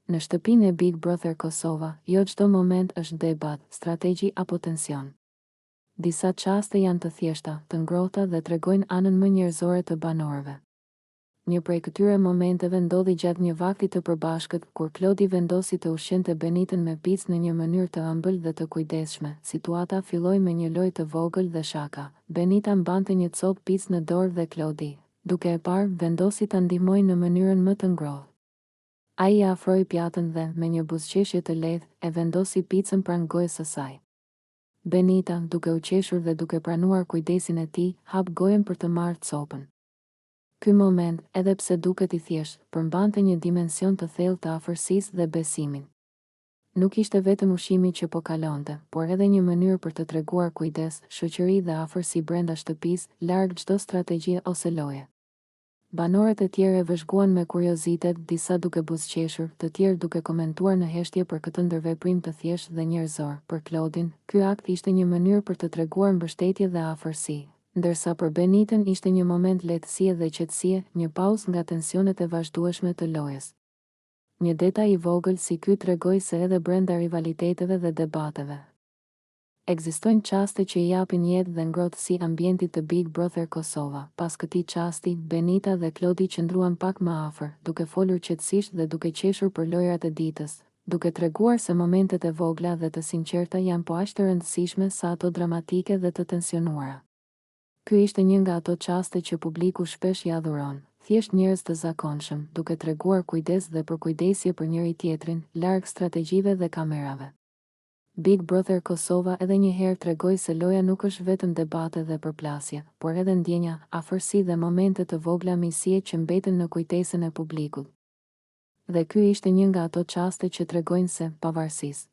Në shtëpinë e Big Brother Kosova, jo çdo moment është debat, strategji apo tension. Disa çaste janë të thjeshta, të ngrohta dhe tregojnë anën më njerëzore të banorëve. Një prej këtyre momenteve ndodhi gjatë një vakti të përbashkët, kur Klodi vendosi të ushqente Benitën me picë në një mënyrë të ëmbël dhe të kujdesshme. Situata filloi me një lojë të vogël dhe shaka. Benita mbante një copë picë në dorë dhe Klodi, duke e parë, vendosi ta ndihmojë në mënyrën më të ngrohtë. Ai ia afroi pjatën dhe, me një buzëqeshje të lehtë, e vendosi picën pranë gojës së saj. Benita, duke u qeshur dhe duke pranuar kujdesin e tij, hap gojën për të marrë copën. Ky moment, edhe pse duket i thjeshtë, përmbante një dimension të thellë të afërsisë dhe besimit. Nuk ishte vetëm ushqimi që po kalonte, por edhe një mënyrë për të treguar kujdes, shoqëri dhe afërsi brenda shtëpisë, larg çdo strategjie ose loje. Banorët e tjerë e vëzhguan me kuriozitet, disa duke buzëqeshur, të tjerë duke komentuar në heshtje për këtë ndërveprim të thjeshtë dhe njerëzor. Për Klodin, ky akt ishte një mënyrë për të treguar mbështetje dhe afërsi, ndërsa për Benitën ishte një moment lehtësie dhe qetësie, një pauzë nga tensionet e vazhdueshme të lojës. Një detaj i vogël si ky tregoi se edhe brenda rivaliteteve dhe debateve, Ekzistojnë çaste që i japin jetë dhe ngrohtësi ambientit të Big Brother Kosova. Pas këtij çasti, Benita dhe Klodi qëndruan pak më afër, duke folur qetësisht dhe duke qeshur për lojërat e ditës, duke treguar se momentet e vogla dhe të sinqerta janë po aq të rëndësishme sa ato dramatike dhe të tensionuara. Ky ishte një nga ato çaste që publiku shpesh i adhuron, thjesht njerëz të zakonshëm, duke treguar kujdes dhe përkujdesje për njëri-tjetrin, larg strategjive dhe kamerave. Big Brother Kosova edhe një herë tregoi se loja nuk është vetëm debate dhe përplasje, por edhe ndjenja, afërsi dhe momente të vogla miqësie që mbeten në kujtesën e publikut. Dhe ky ishte një nga ato çaste që tregojnë se, pavarësisht.